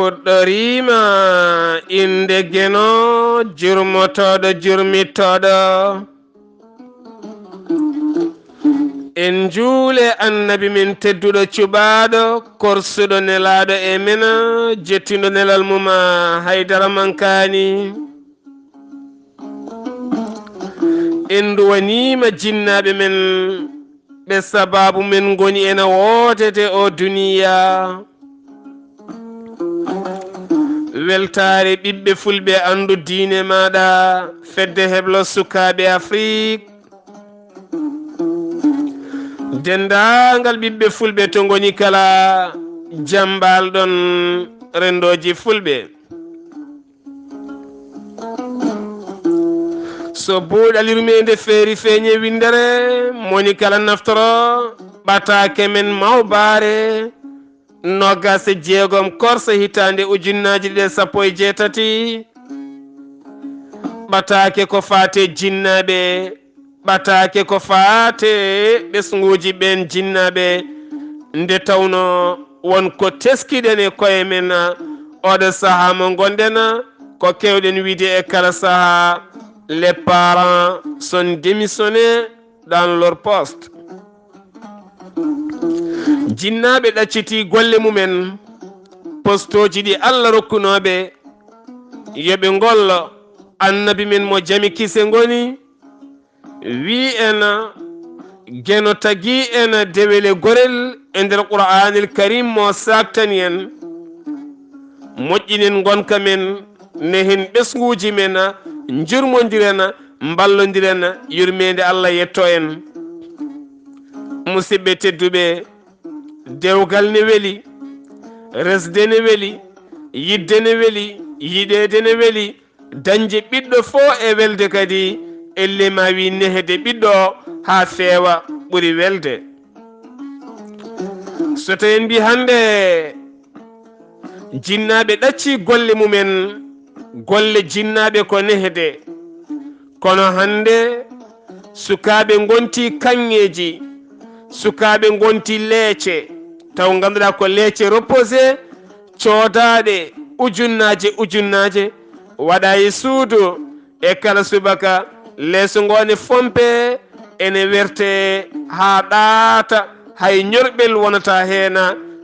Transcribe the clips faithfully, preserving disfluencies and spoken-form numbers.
Fuɗɗoriima innde Geno, jurmotooɗo jurmittooɗo. En njuule Annabi men tedduɗo cuɓaaɗo, korsuɗo nelaaɗo e men, jettindo nelal mum, haydara mankaani. En nduwaniima jinnaaɓe men, ɓe sabaabu men ngoni ena woodete o duniya. Weltaare ɓiɓɓe fulɓe, anndu diine maaɗa, fedde heblo sukaaɓe Afrik. Denndaangal ɓiɓɓe fulɓe to ngoni kala, jam mbaal-ɗon renndooji fulɓe. So buuɗal yurmeende feeri feeñe winndere, moni kala naftoro ɓataake men mawbaare, noogaas e jeegom korse hitaande ujunnaaji ɗiɗi e sappo e jeetati. Ɓataake ko faate jinnaaɓe, ɓataake ko faate ɓesnguuji ɓeen jinnaaɓe, nde tawno won ko teskiɗen e koye men, oɗo sahaa mo ngonɗen, ko keewɗen wiide e kala sahaa, les parents sont démissionnés dans leur poste. Jinnaaɓe ɗaccitii golle mumen, postooji ɗi Alla rokkunooɓe, yo ɓe ngollo. Annabi men mo jami kise ngoni, wii en, Geno tagi en dewele gorel e nder Qur'aanil Kariim mo saaktani en. Moƴƴinen ngonka men, nehen ɓesnguuji men, njurmondiren, mballondiren, yurmeende Alla yetto en. Musidɓe tedduɓe, dewgal ne weli, resde ne weli, yidde ne weli, yiɗeede ne weli, dañde ɓiɗɗo fof e welde kadi, elle ma wi nehde ɓiɗɗo o haa feewa ɓuri welde. So tawi en mbi hannde, jinnaaɓe ɗaccii golle mumen, golle jinnaaɓe ko nehde. Kono hannde, sukaaɓe ngontii kaŋŋeeji, sukaaɓe ngontii leece, taw ngannduɗaa ko leece reposé, coodaaɗe ujunnaaje ujunnaaje, waɗaa e suudu, e kala subaka, leeso ngo ne fompe, ene werte haa ɗaata, hay ñorɓel wonata heen,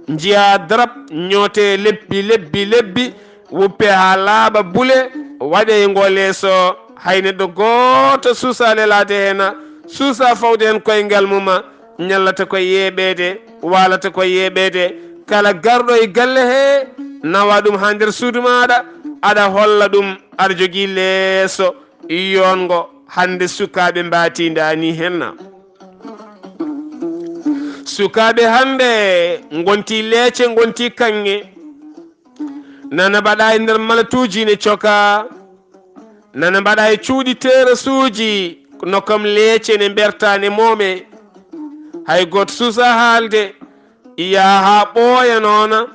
njiyaa darap ñootee lebbi, lebbi, lebbi, wuppe haa laaɓa bule, waɗee ngo leeso, hay neɗɗo gooto suusaa lelaade heen, suusaa fawde heen koyngal mum, ñallata ko yeeɓeede, waalata ko yeeɓeede. Kala garɗo e galle hee, nawa ɗum haa nder suudu maaɗa, aɗa holla ɗum aɗa jogii leeso yoongo. Hannde sukaaɓe mbaatindaani heen. Sukaaɓe hannde ngontii leece, ngontii kaŋŋe. Nana mbaɗa e nder malatuuji ne coka. Nana mbaɗa e cuuɗi terasuuji, no kam leece ne mberta ne moome. Hay gooto suusaa haalde, yaha haa ɓooya noona,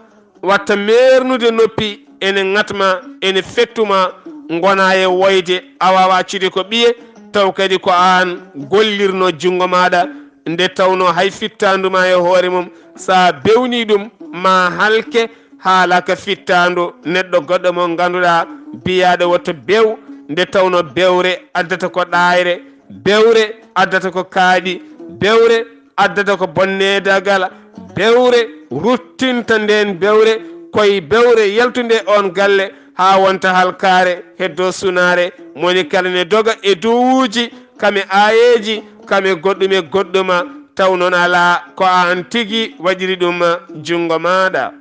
watta meernude noppi, ene ŋatma, ene fettuma, ngona e woyde, a waawa accude ko ɓiye, taw kadi ko aan gollirno junngo maaɗa, nde tawno hay fittaandu ma e hoore mum, so a bewni ɗum, ma halke, haalaka fittaandu neɗɗo goɗɗo mo ngannduɗaa biyaaɗo wotto bew, nde tawno bewre addata ko ɗaayre, bewre addata ko kaaɗi, bewre addata ko bonneedagal, bewre ruttinta ndeen bewre, koye bewre yaltunde oon galle, haa wonta halkaare, heddo sunaare, moni kala ne doga e duwuuji, kame aayeeji, kame goɗɗum e goɗɗuma, taw noon alaa, ko aan tigi waɗiri ɗum junngo maaɗa.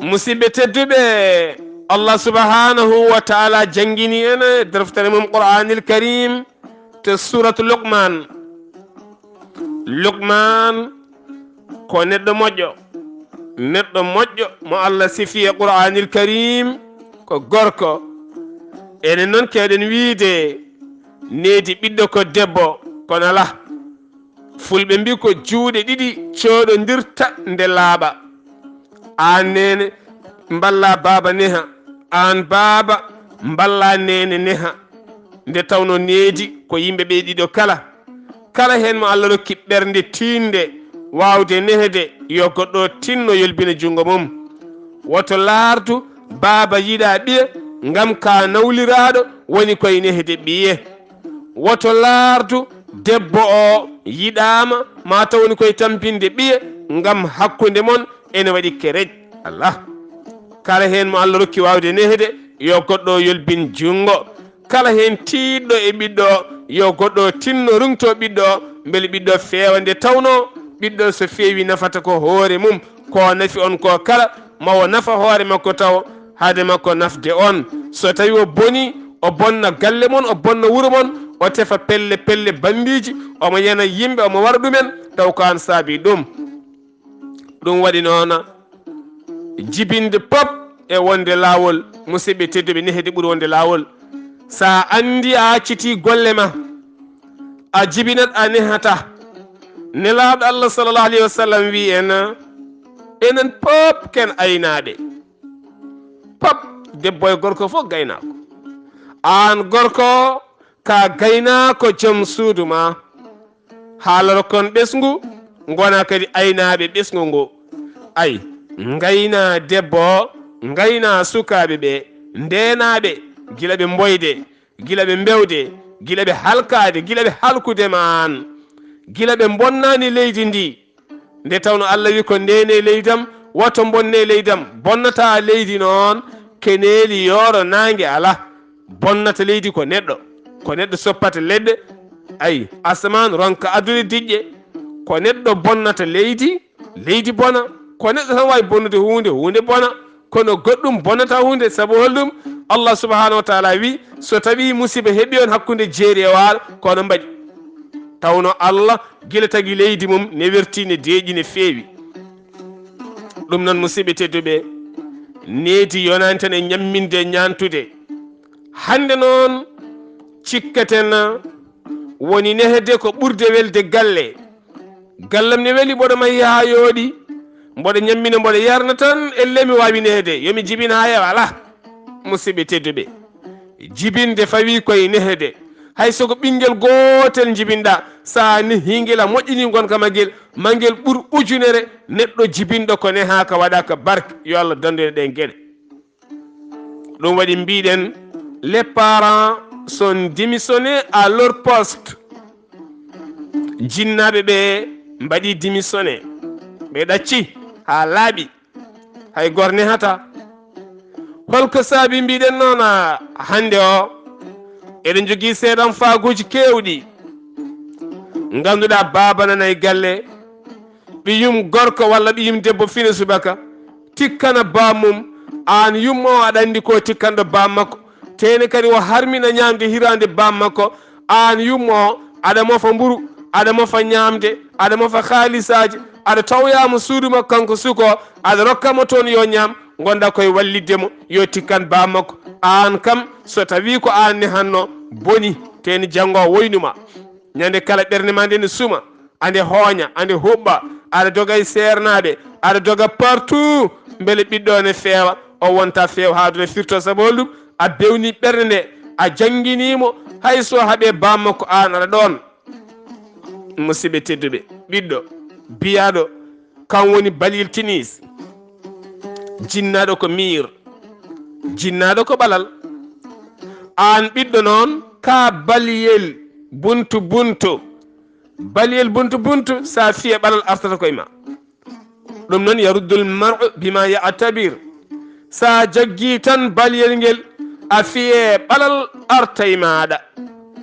Musidɓe tedduɓe, Allah subhanahu wa ta'ala janngini en e deftere mum Qur'anil Karim to suuratu Luqman. Luqman ko neɗɗo moƴƴo, neɗɗo moƴƴo mo Allah sifi e Qur'anil Karim ko gorko. Enen noon keɗen wiide needi ɓiɗɗo ko debbo, kono alaa. Fulɓe mbi ko juuɗe ɗiɗi cooɗondirta nde laaɓa. Aan neene mballa baaba neha, aan baaba mballa neene neha. Nde tawno needi ko yimɓe ɓe ɗiɗo kala. Kala heen mo Allah rokki ɓernde tiinnde, waawde nehde, yo goɗɗo tinno yolbina junngo mum. Woto laartu baaba yiɗa ɓiya, ngam ka nawliraaɗo woni koye nehde ɓiye. Woto laartu debbo o yiɗaama, ma taw woni koye tampinde ɓiya, ngam hakkunde mon ene waɗi kerej. Allah! Kala heen mo Allah rokki waawde nehde, yo goɗɗo yolbin junngo. Kala heen tiiɗɗo e ɓiɗɗo o, yo goɗɗo tinno ruŋto ɓiɗɗo o, mbele ɓiɗɗo o feewa. Nde tawnoo ɓiɗɗo so feewi, nafata ko hoore mum, ko nafi on ko kala, ma o nafa hoore makko taw, hade makko nafde on. So tawi o boni, o bonna galle mon, o bonna wuro mon, o tefa pelle pelle banndiiji, omo yana yimɓe, omo wara ɗumen, taw ko aan saabi ɗum. Ɗum waɗi noona, jibinde pop e wonde laawol, musidɓe tedduɓe, nehdi ɓuri wonde laawol. So a anndi a accitii golle ma, a jibinat, a nehata. Nelaaɗo Allah sallallahu alayhi wa sallam wi en, enen pop ken aynaaɓe. Pop, debbo e gorko fof gaynaako. Aan gorko, ka gaynaako joom suudu ma. Haa lorokon ɓesngu, ngona kadi aynaaɓe ɓesngu ngu. Ay, ngayna debbo o, ngayna sukaaɓe ɓe, ndeenaaɓe, gila ɓe mboyde, gila ɓe mbewde, gila ɓe halkaade, gila ɓe halkude maan, gila ɓe mbonnaani leydi ndi. Nde tawno Allah wi ko ndeene leydam, woto mbonne leydam. Bonnata leydi noon, keneeli, yooro, naange alaa. Bonnata leydi ko neɗɗo. Ko neɗɗo soppata leɗɗe, ay, asamaan ronka addude diƴƴe. Ko neɗɗo bonnata leydi, leydi bona. Ko neɗɗo tan waawi bonnude huunde, huunde bona. Kono goɗɗum bonnata huunde. Sabu holɗum? Allah subhanahu wa taala wi, so tawi musiba heɓi on hakkunde jeeri e waalo, ko onon mbaɗi. Tawno Allah gila tagi leydi mum ne werti, ne deeƴi, ne feewi. Ɗum noon, musidɓe tedduɓe, needi yonaani tan e ñamminde e ñaantude. Hannde noon, cikkaten woni nehde ko ɓurde welde galle. Gallam ne weli, mboɗo mahi haa yooɗi, mboɗo ñammina, mboɗo yarna tan, ellee mi waawi nehde, yo mi jibin haa heewa. Alaa, musidɓe tedduɓe, jibinde fawii koye nehde. Hay so ko ɓinngel gootel njibinɗaa, so a nehii ngel, a moƴƴinii ngonka ma ngel, ma ngel ɓur ujunere, neɗɗo jibinɗo ko nehaaka, waɗaaka barke. Yo Allah dandu en ɗeen geɗe. Ɗum waɗi mbiɗen, les parents sont démissionnés à leur poste. Jinnaaɓe ɓe mbaɗi démissionné, ɓe ɗacci haa laaɓi, hay gor nehataa. Holko saabi mbiɗen noon, a, hannde o, eɗen njogii seeɗan faaguuji keewɗi. Ngannduɗaa, baaba nana e galle, ɓiyum gorko walla ɓiyum debbo fina subaka, tikkana baam mum, aan yumma o aɗa anndi ko tikkanɗo baam makko, teene kadi o harmina ñaamde hiraande baam makko, aan yumma o aɗa mofa mburu, aɗa mofa ñaamde, aɗa mofa haalisaaji, aɗa tawyaama suudu makko kanko suko o, aɗa rokkamo toon yo ñaam, ngonɗaa koye wallitde mo, yo tikkan baam makko. Aan kam, so tawii ko aan nehatnoo, boni, teene janngo o woynuma. Ñande kala ɓernde ma nde ne suma, ande hooña, ande huɓɓa, aɗa doga e seernaaɓe, aɗa doga partout, mbele ɓiɗɗo ne feewa, o wonta feewa haa aduna firto. Sabu holɗum? A bewni ɓernde nde, a janngini mo, hay so haɓe baam makko, aan aɗa ɗoon. Musidɓe tedduɓe, ɓiɗɗo biyaaɗo, kam woni baliyel tinis, jinnaaɗo ko miir, jinnaaɗo ko ɓalal. Aan ɓiɗɗo noon, ka baliyel buntu buntu, baliyel buntu buntu, sa fiye ɓalal artata koye ma. Ɗum noon, yaruddul mar'u bima ya'tabir. Sa jaggi tan baliyel ngel, a fiye ɓalal arta e maaɗa.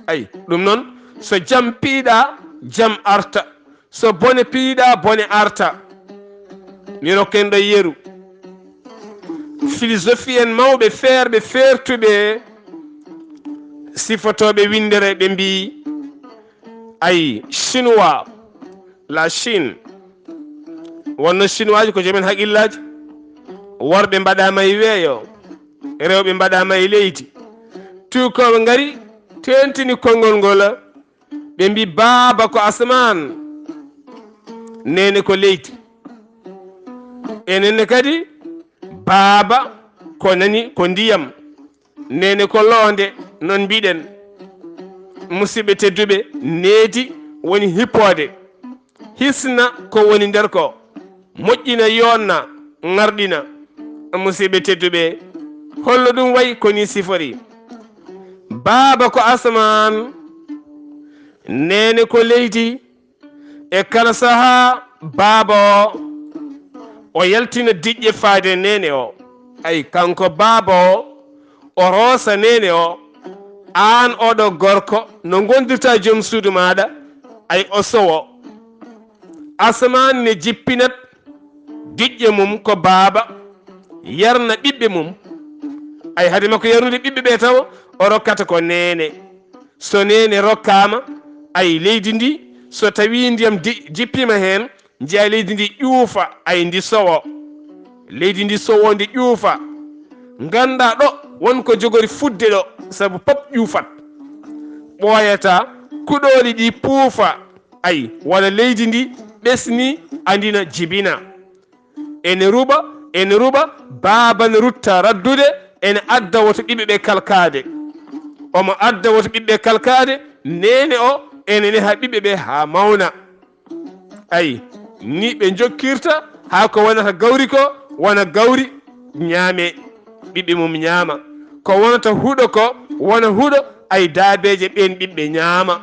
Ay, ɗum noon, so jam piiɗa, jam arta. So bone piiɗa, bone arta. Mi rokken ɗo yeru. Philosophie en mawɓe feerɓe feertuɓe sifotooɓe winndere ɓe mbii, ay, Chinois, la Chine, wonno Chinois ji ko joomen haqillaaji, worɓe mbaɗaama e weeyo, rewɓe mbaɗaama e leydi. Tuukooɓe ngari, teentini konngol ngol, ɓe mbii, baaba ko asamaan, neene ko leydi. Enen ne kadi, baaba ko nani ko ndiyam, neene ko loonde, noon mbiɗen. Musidɓe tedduɓe, needi woni hippoode. hisna ko woni nder ko, moƴƴina, yoonna, ŋarɗina. Musidɓe tedduɓe, holno ɗum wayi ko ni sifori? Baaba ko asamaan, neene ko leydi. E kala sahaa, baaba o, o yaltina diƴƴe faade neene o. Ay, kanko baaba o, o roosa neene o. Aan oɗo gorko, no ngondirta joom suudu maaɗa, ay, o sowo. Asamaan ne jippinat diƴƴe mum ko baaba, yarna ɓiɓɓe mum. Ay, hade makko yarnude ɓiɓɓe ɓe taw, o rokkata ko neene. So neene rokkaama, ay, leydi ndi, so tawii ndiyam di-, jippiima heen, njiya leydi ndi ƴuufa, ay, ndi sowo. Leydi ndi sowo, ndi ƴuufa. Nganndaa ɗo won ko jogori fuɗde ɗo, sabu pop ƴuufat. Ɓooyata, kuɗooli ɗi puufa, ay, wona leydi ndi ɓesni, andina, jibina. Ene ruɓa, ene ruɓa, baaba ne rutta raddude, ene adda woto ɓiɓɓe ɓe kalkaade. Omo adda woto ɓiɓɓe kalkaade, neene o ene neha ɓiɓɓe ɓe haa mawna. Ay, ni ɓe njokkirta haa ko wonata gawri ko, wona gawri, ñaame, ɓiɓɓe mum ñaama. Ko wonata huɗo ko, wona huɗo, ay, daabeeje ɓeen ɓiɓɓe ñaama.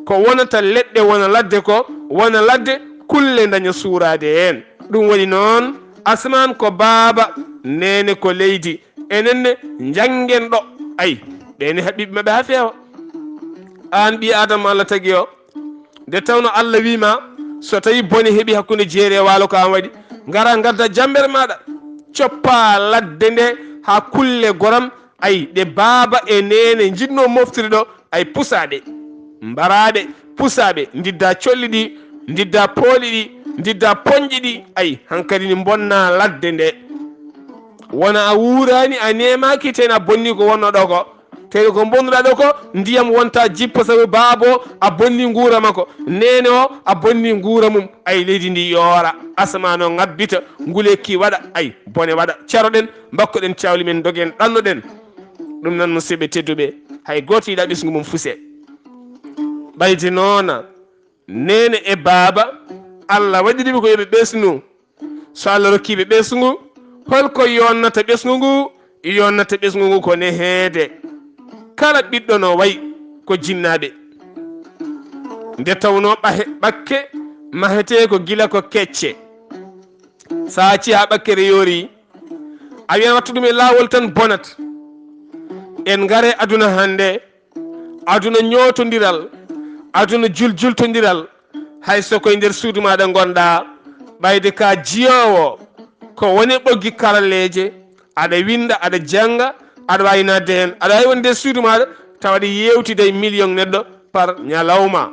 Ko wonata leɗɗe, wona ladde ko, wona ladde, kulle ndaña suuraade heen. Ɗum waɗi noon, asamaan ko baaba, neene ko leydi. Enen ne, njanngen ɗo, ay, ɓe neha ɓiɓɓe maɓɓe haa feewa. Aan ɓii Aadama Allah tagi o, nde tawno Allah wiima, so tawi bone heɓi hakkunde jeeri e waalo ko an waɗi, ngara ngadda jambere maaɗa, coppa ladde nde haa kulle goram, ay, ɗe baaba e neene njiɗno moftude ɗo, ay, pusaɗe, mbaraɗe, pusaɓe, ndidda colli ɗi, ndidda pooli ɗi, ndidda poñƴi ɗi, ay, hankadi ni bonna ladde nde. Wona a wuurani, a nemaaki, tena bonni ko wonno ɗo ko. Tawi ko bonnuɗaa ɗo ko, ndiyam wonta jippa sabu baaba o a bonni nguura makko, neene o a bonni nguura mum. Ay, leydi ndi yoora, asamaan o ŋabbita, ngulekki waɗa, ay, bone waɗa. Caroɗen, mbakkoɗen cawli men, dogen, ɗannoɗen. Ɗum noon, musidɓe tedduɓe, hay gooto yiɗa ɓesngu mum fuse. Ɓayde noona, neene e baaba, Allah waɗiri ɓe ko yo ɓe ɓesnu. So Allah rokkii ɓe ɓesngu, hol ko yonnata ɓesngu ngu? Yonnata ɓesngu ngu ko neheede. Kala ɓiɗɗo no wayi ko jinnaaɓe. Nde tawnoo ɓahe-, ɓakke mahetee ko gila ko kecce. So a accii haa ɓakkere yoori, a wiyan wattu ɗum e laawol tan bonat. En ngare aduna hannde, aduna ñootondiral, aduna juljultondiral, hay so koye nder suudu maaɗa ngonɗaa, ɓayde ka jiyoowo, ko woni ɓoggi karalleeje, aɗa winnda, aɗa jannga, aɗa waawi naatde heen, aɗa waawi wonde e suudu maaɗa, tawa aɗa yeewtida e million neɗɗo par ñalawma.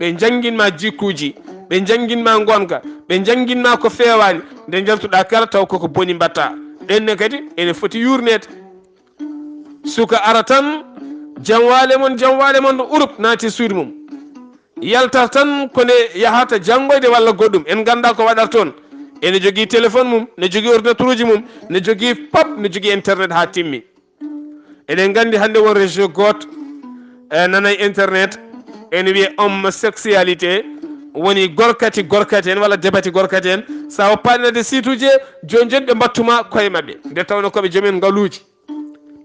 Ɓe njanngin ma jikkuuji, ɓe njanngin ma ngonka, ɓe njanngin ma ko feewaani, nde njaltuɗaa kala taw koko boni mbaɗta. Ɗen ne kadi ene foti yuurneede. Suka ara tan, jam waale mon, jam waale mon, ɗo Europe naati suudu mum. Yalta tan ko nde yahata janngoyde walla goɗɗum. En nganndaa ko waɗata toon. Ene jogii téléphone mum, ne jogii ordinateur uji mum, ne jogii pop, ne jogii internet haa timmi. Eɗen nganndi hannde won réseau gooto, e, nanay internet, ene wiyee homosexualité, woni gorkati gorkati en walla debati gorkati en. So a woppaani nadde site uji, jooni jooni ɓe mbattuma koye maɓɓe. Nde tawnoo ko ɓe joom en ngaluuji.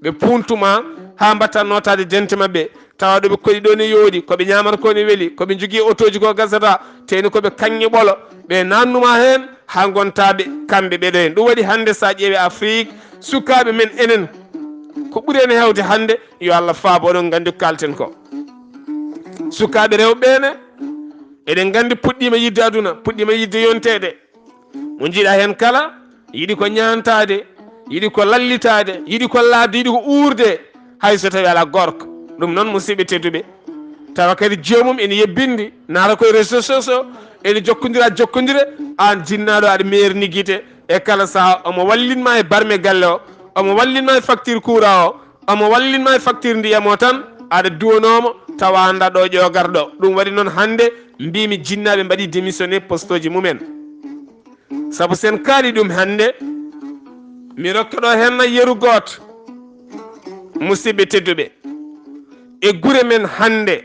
Ɓe puuntuma haa mbatta nootaade dente maɓɓe, tawa ɗo ɓe koɗi ɗo ne yooɗi, ko ɓe ñaamata ko ne weli, ko ɓe njogii otooji ko gasata, teni ko ɓe kaŋŋe ɓolo, ɓe naannuma heen haa ngonta ɓe, kamɓe ɓe ɗo heen. Ɗum waɗi hannde so a ƴeewi Afrique, sukaaɓe men enen, ko ɓuri en heewde hannde, yo Allah faabo, oɗon nganndi ko kaalten ko. Sukaaɓe rewɓe ɓe ne, eɗen nganndi puɗɗiima yiɗde aduna, puɗɗiima yiɗde yonteede. Mo njiɗa heen kala, yiɗi ko ñaantaade, yiɗi ko lallitaade, yiɗi ko laaɓde, yiɗi ko uurde, hay so tawi alaa gorko. Ɗum noon, musidɓe tedduɓe, tawa kadi joomum ene yebbindi, naata koye réseaux sociaux, ene jokkondira jokkondire, aan jinnaaɗo aɗa meerni gite, e kala sahaa omo wallinma e barme galle o, omo wallinma e facture courant o, omo wallinma e facture ndiyam o tan, aɗa duwanoomo, tawa annda ɗo ƴoogarɗo. Ɗum waɗi noon hannde, mbimi jinnaaɓe mbaɗi démissionné poste uji mumen. Sabu sen kaali ɗum hannde, mi rokka ɗo heen na yeru gooto. Musidɓe tedduɓe, e gure men hannde,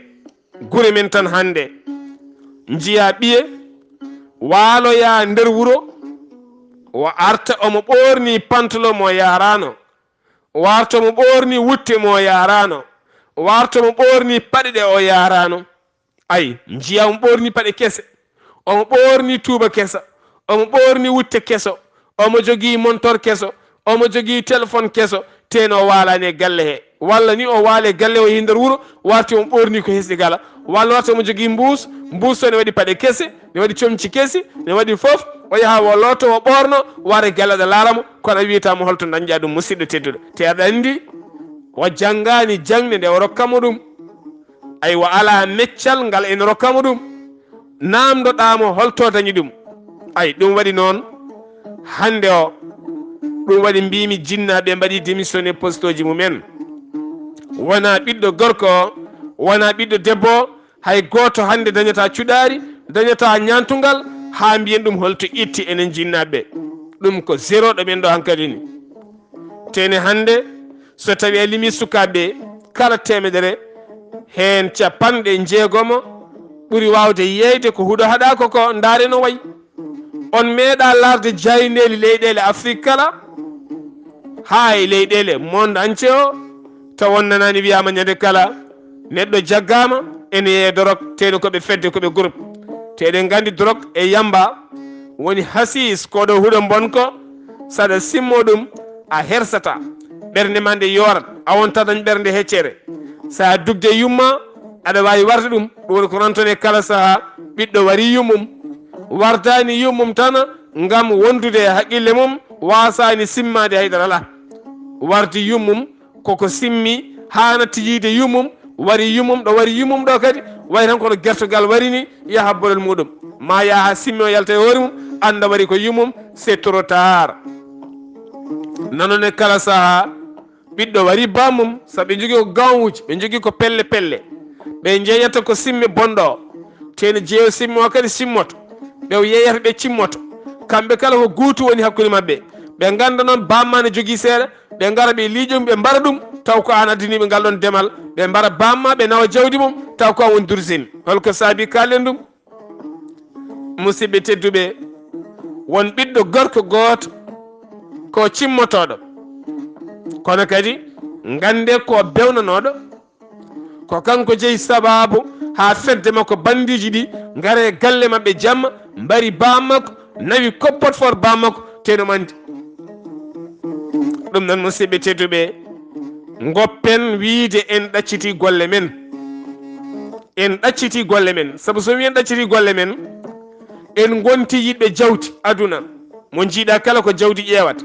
gure men tan hannde, njiya ɓiye, waaloya nder wuro, o arta omo ɓoorni pantolo mo yaaraano, o arta omo ɓoorni wutte mo yaaraano, o arta omo ɓoorni paɗe ɗe o yaaraano. Ay, njiya omo ɓoorni paɗe kese, omo ɓoorni tuuba kesa, omo ɓoorni wutte keso, omo jogii montor keso, omo jogii téléphone keso, teno o waalaani e galle he. Walla ni o waali e galle o yehi nder wuro, warti omo ɓoorni ko hesɗi kala. Walla warti omo jogii mbuus, mbuus o ne waɗi paɗe kese, ne waɗi comci kesi, ne waɗi fof, o yaha o looto, o ɓoorno, wara e galle aɗa laara mo, kono a wiyata mo holto dañƴa ɗum, musidɗo tedduɗo. Te aɗa anndi, o janngaani jaŋde nde o rokka mo ɗum. Aywa, alaa meccal ngal en rokka mo ɗum. Naamndoɗaa mo holto dañi ɗum. Ay, ɗum waɗi noon, hannde o, ɗum waɗi mbiimi jinnaaɓe mbaɗi démissionné postooji mumen. Wonaa ɓiɗɗo gorko o, wonaa ɓiɗɗo debbo o, hay gooto hannde dañataa cuɗaari, dañataa ñaantungal, haa mbiyen ɗum holto itti enen jinnaaɓe. Ɗum ko zéro ɗo men ɗo hankadi ni. Tene hannde, so tawi a limi sukaaɓe kala teemedere, heen capanɗe jeegomo ɓuri waawde yeeyde ko huɗo haɗaako ko, ndaare no wayi. On meeɗa laarde jaayndeeli leyɗeele Afrik kala, haa e leyɗeele monde entier o, taw on nanaani wiyaama ñande kala neɗɗo jaggaama, ene yeeya dorog, teno ko ɓe fedde, ko ɓe groupe. Te eɗen nganndi dorog e yamba woni hasiis, ko ɗo huɗo mbonko, saɗa simmo ɗum, a hersata. Ɓernde ma nde yoorat, a wonta dañ ɓernde heccere. Sa dugde yumma, aɗa waawi warde ɗum. Ɗum woni ko rantone kala saha, ɓiɗɗo wari yummum. Wardaani yummum tan ngam wondude e haqqille mum, waasaani simmaade haydara alaa. Wardi yummum, koko simmi, haana tijiide yummum, wari yummum ɗo, wari yummum ɗo kadi, wayi tan kono gertogal wari ni, yaha bolol muɗum. Ma yaha simmi o yalta e hoore mum, annda wari ko yummum, c'est trop tard. Nanone kala saha, ɓiɗɗo wari bammum, sabu ɓe njogii ko gawuuji, ɓe njogii ko pelle pelle. Ɓe njeeyata ko simmi bonɗo o, te no jeeyo simmi o kadi simmoto. Ɓe o yeeyata ɓe cimmoto. Kamɓe kala ko gootu woni hakkunde maɓɓe. Ɓe ngannda noon bamma ne jogii seeɗa, ɓe ngara ɓe liiƴo ɓe mbara ɗum, taw ko aan addaniiɓe ngal ɗoon demal. Ɓe mbara bamma, ɓe nawa jawdi mum, taw ko aan woni durzin. Holko saabi kaalen ɗum? Musidɓe tedduɓe, won ɓiɗɗo gorko gooto ko cimmotooɗo, kono kadi ngannde ko bewnanooɗo, ko kanko jeyi sabaabu haa fedde makko, banndiiji ɗi ngara e galle maɓɓe jamma, mbari bammakko, nawi koppot for bammakko, te no mandi. Ɗum noon, musidɓe tedduɓe, ngoppen wiide en ɗaccitii golle men. En ɗaccitii golle men, sabu so wii en ɗaccitii golle men, en ngonti yiɗɓe jawdi aduna. Mo njiiɗa kala ko jawdi ƴeewata.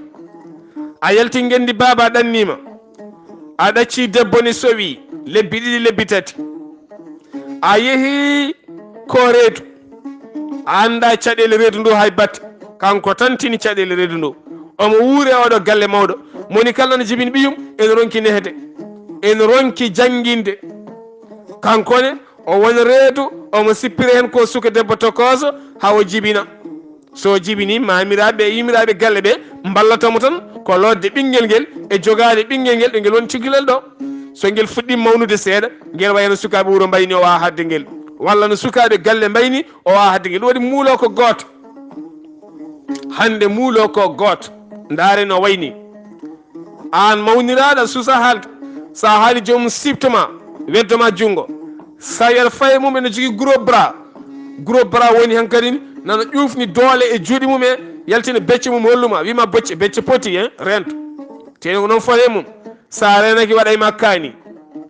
A yalti ngenndi baaba ɗanniima. A ɗaccii debbo ne sowi lebbi ɗiɗi, lebbi tati. A yehi ko reedu. A annda caɗeele reedu ndu hay batte. Kanko tan tini caɗeele reedu ndu. Omo wuuri e oɗo galle mawɗo. Moni kala no jibini ɓiyum, ene ronki nehde. Ene ronki jannginde. Kanko ne, o wona reedu, omo sippira heen ko suka debbo tokooso, haa o jibina. So o jibini, maamiraaɓe e yimmiraaɓe galle ɓe mballata mo tan, ko lootde ɓinngel ngel e jogaade ɓinngel ngel, ɗo ngel woni cukalel ɗo. So ngel fuɗɗii mawnude seeɗa, ngel waya no sukaaɓe wuro mbayni, o waawaa haɗde ngel. Walla no sukaaɓe galle mbayni, o waawaa haɗde ngel. Ɗum waɗi muulo ko gooto. Hannde muulo ko gooto. Ndaare no wayni. Aan mawniraaɗo, suusa haalde. So a haali joomum siftoma, weddoma junngo. So tawi aɗa fawi e mum, ene jogii gros bras. Gros bras woni hankadi nana ƴuufni doole e juuɗe mum e yaltina becce mum, holluma, wima becce, becce poti, hein, reento. Te ko noon foti e mum. So a reenaaki, waɗay ma kaani.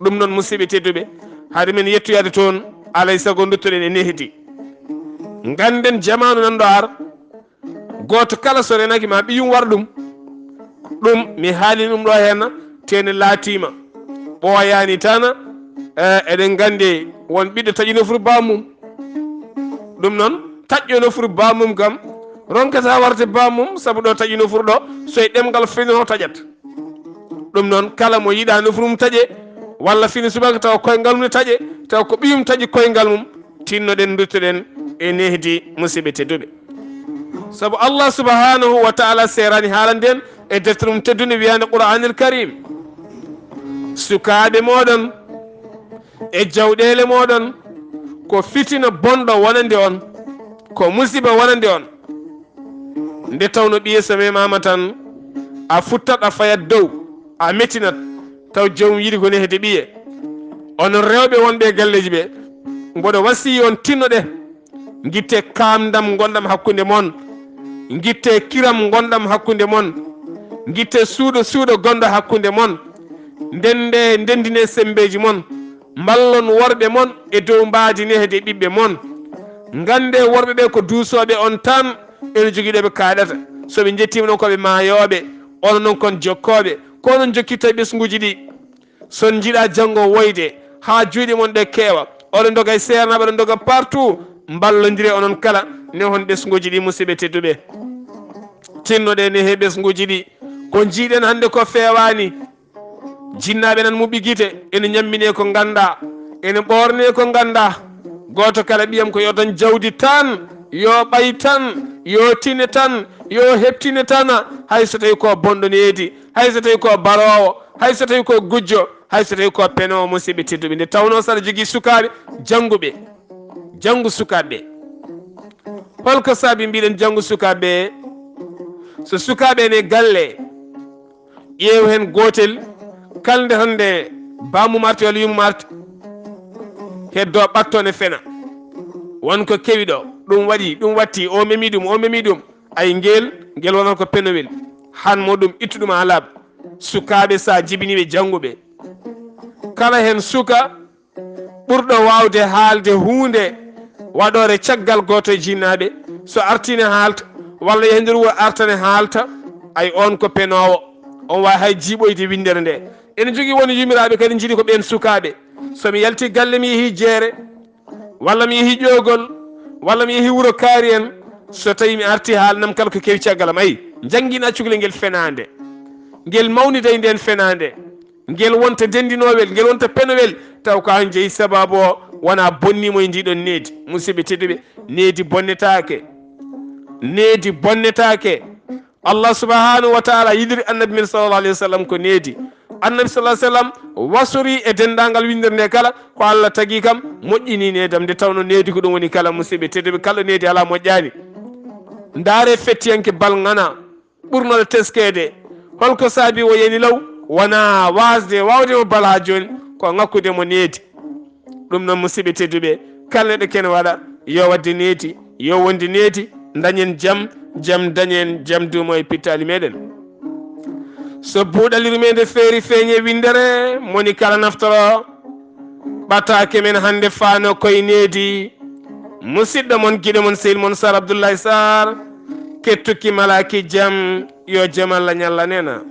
Ɗum noon, musidɓe tedduɓe, hade men yettoyaade toon, alay sago nduttoɗen e nehdi. Ngannden jamaanu nan ɗo ar, gooto kala so reenaaki ma ɓiyum war ɗum. Ɗum mi haalii ɗum ɗo heen, te ne laatiima. Ɓooyaani tan, eh, eɗen nganndi won ɓiɗɗo taƴi nofru bammum. Ɗum noon, taƴƴo nofru bammum kam, ronkata warde bammum, sabu ɗo taƴi nofru ɗo, so e ɗemngal fenno taƴat. Ɗum noon, kala mo yiɗa nofru mum taƴe, walla fini subaka taw koyngal mum ne taƴe, taw ko ɓiyum taƴi koyngal mum, tinnoɗen, nduttoɗen e nehdi, musidɓe tedduɓe. Sabu Allah subhanahu wa ta'ala seerani haalande en e deftere mum teddunde wiyaande Qur'anil Karim, sukaaɓe mooɗon e jawɗeele mooɗon ko fitina bonɗo wonande on. Ko musiba wonande on. Nde tawno ɓiye so memaama tan, a futtat, a fayat dow, a mettinat, taw joomum yiɗi ko nehde ɓiye. Onon rewɓe wonɓe e galleeji ɓe, mboɗo wasiyi on, tinnoɗe, ngitte kaamndam ngonɗam hakkunde mon, ngitte kiram ngonɗam hakkunde mon, ngitte suuɗo suuɗo gonɗo hakkunde mon, ndende, ndendine semmbeeji mon, mballon worɓe mon e dow mbaadi nehde ɓiɓɓe mon. Nganndee worɓe ɓe ko duusooɓe on tan, ene jogii ɗo ɓe kaaɗata. So ɓe njettiima noon ko ɓe maayooɓe, onon noon kon jokkooɓe. Ko onon jokkirta ɓesnguuji ɗi. So on njiɗaa janngo woyde, haa juuɗe mon ɗe keewa, oɗon ndoga e seernaaɓe, oɗon ndoga partout, mballondire onon kala, nehon ɓesnguuji ɗi, musidɓe tedduɓe. Tinnoɗen nehee ɓesnguuji ɗi. Ko njiiɗen hannde ko feewaani. Jinnaaɓe nan muɓɓi gite, ene ñamminee ko nganndaa, ene ɓoornee ko nganndaa. Gooto kala ɓiyam ko yo dañ jawdi tan, yo ɓay tan, yo tine tan, yo heɓtine tan, hay so tawii ko bonɗo needi, hay so tawii ko baroowo, hay so tawii ko gujjo, hay so tawii ko penoowo, musidɓe tedduɓe. Nde tawnoo so aɗa jogii sukaaɓe jannguɓe, janngu sukaaɓe ɓe. Hol ko saabi mbiɗen janngu sukaaɓe ɓe? So sukaaɓe ene galle, ƴeew heen gootel, kala nde hannde bammum arti walla yummum arti, heddo ɓatto ne fena. Won ko kewi ɗo, ɗum waɗi, ɗum watti, o memi ɗum, o memi ɗum. Ay ngel, ngel wonata ko penowel. Han mo ɗum, ittu ɗum haa laaɓa. Sukaaɓe, so a jibinii ɓe jannguɓe, kala heen suka ɓurɗo waawde haalde huunde waɗoore caggal gooto e jinnaaɓe, so artii ne haalta, walla yaha nder wuro arta ne haalta, ay oon ko penoowo, oon waawi hay jiiɓoyde winndere nde. Ene jogii won yumiraaɓe kadi njiɗi ko ɓeen sukaaɓe. So mi yaltii galle mi yehii jeere, walla mi yehii ƴoogol, walla mi yehii wuro kaari en, so tawii mi artii haalnam kala ko kewi caggal am, ay, njannginaa cukalel ngel fenaande, ngel mawniday ndeen fenaande. Ngel wonta denndinoowel, ngel wonta penowel, taw ko aan jeyi sabaabu o, wonaa bonniimo e ndii ɗoon needi. Musidɓe tedduɓe, needi bonnetaake. Needi bonnetaake. Allah subhanahu wa taala yiliri annabi men sallallahu alayhi wa sallam ko needi. Annabi sallallahu alayhi wa sallam wasori e denndaangal winndere nde kala, ko Allah tagi kam, moƴƴini needam, nde tawno needi ko ɗum woni kala, musidɓe tedduɓe, kala needi alaa moƴƴaani. Ndaare fettiyanke balŋana. Ɓurnooɗo teskeede. Hol ko saabi o yani law? Wonaa waasde, waawde mo bal haa jooni, ko ŋakkude mo needi. Ɗum noon, musidɓe tedduɓe, kala neɗɗo kene waɗa, yo waɗde needi, yo wonde needi, dañen jam, jam dañen, jam duumo e pittaali meɗen. So buuɗal yurmeende feeri feeñe winndere, moni kala naftoro. Ɓataake men hannde faano koye needi. Musidɗo mon, giɗo mon, sehil mon Sar Abdoulaye Sarr, kettuki malaaki jam, yo jam Allah ñalla nena.